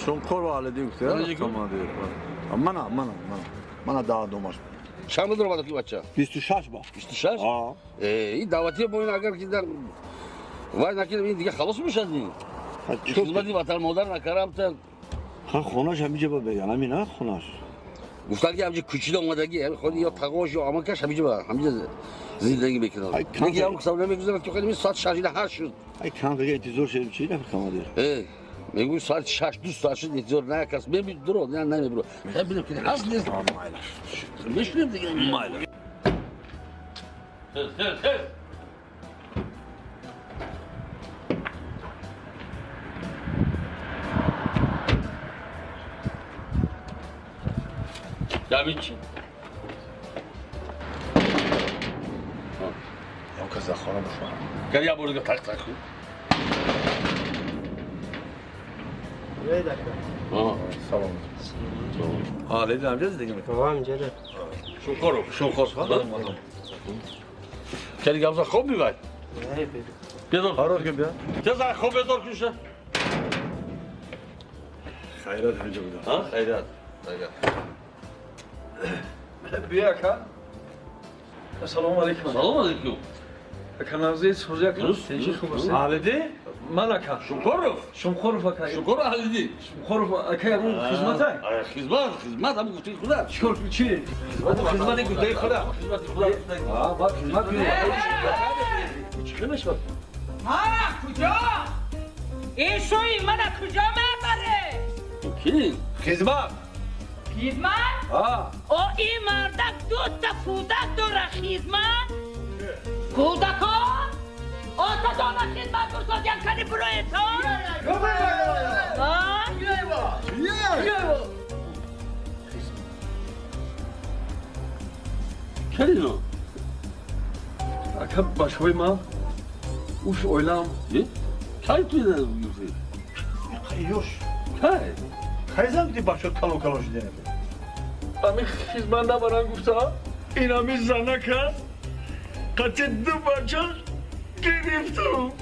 Шунқор ва Алидин гуфта, командир. Мана, мана, мана. Мана даъватномаш. Чанд бор омад ки бача? 26 ба. 26? А. Э, ин даъватия бо ин агар ки дар вай накардам, ин дига халос мешад ин. Хизмати ватан модар накардам та. Ха хонаш ҳамиҷа ба беган, ҳамин а хонаш. Гуфтан ки ҳамҷа кӯчида омадаги, ҳами худи ё тағош ё амакаш ҳамиҷа ба ҳамиҷа зиндагӣ мекунад. Дига ҳам қисам намегузарад ки хеле соат 6 ила 8 шуд. Ай кам дига интизор шудем чи нафар командир? Э, мегӯй соати 6 2 соат шуд интизор на як кас мебидро, на намебиро. Хай бинем ки ҳаст нест. Мешунем дига. Майлаш. Хез, хез, хез. Ямичи. Ям кас дар хона бошад. Гар я бор дига тақ тақ кун. Салом. Алидин ҳамҷа зиндагӣ мекунад? Ва ҳамҷа да. Шунқоров, Шунқоров. Кали гамза хоб мебард? Бедор. Ҳарор кун бия. Тез хоб бедор кун ша. Хайрат ҳамҷа буда. Ҳа, хайрат. Хайрат. Бия ака. Ассалому алайкум. Салом алайкум. Ака Навзид, сӯзи ака. Тинчи хуб аст? Алидин? Ман ака. Шунқоров? Шунқоров ака. Шунқоров Алидин. Шунқоров ака ягон хизмат ай? Хизмат, хизмат ҳам гуфтаи худа. Чикор чи? Хизмати гуфтаи худа. Хизмати худа. А, ба хизмат кунед. Чӣ хел мешавад? Мана куҷо? Ин шӯи мана куҷо мебаре? Ки? Хизмат. Хизмат? А. О, ин мардак дута кӯдак дора хизмат? Кӯдако? Отатона хизмат курсодян кани буроето? Калино? Ака бачаҳои ман, уш оилаам. Кай ту ина гуфтӣ? Ёш. Кай? Кай зан гуфти бачаҳо калон калон шудем? Ами хизмат набарам гуфта, ин ами занака қати ду бача гирифтам.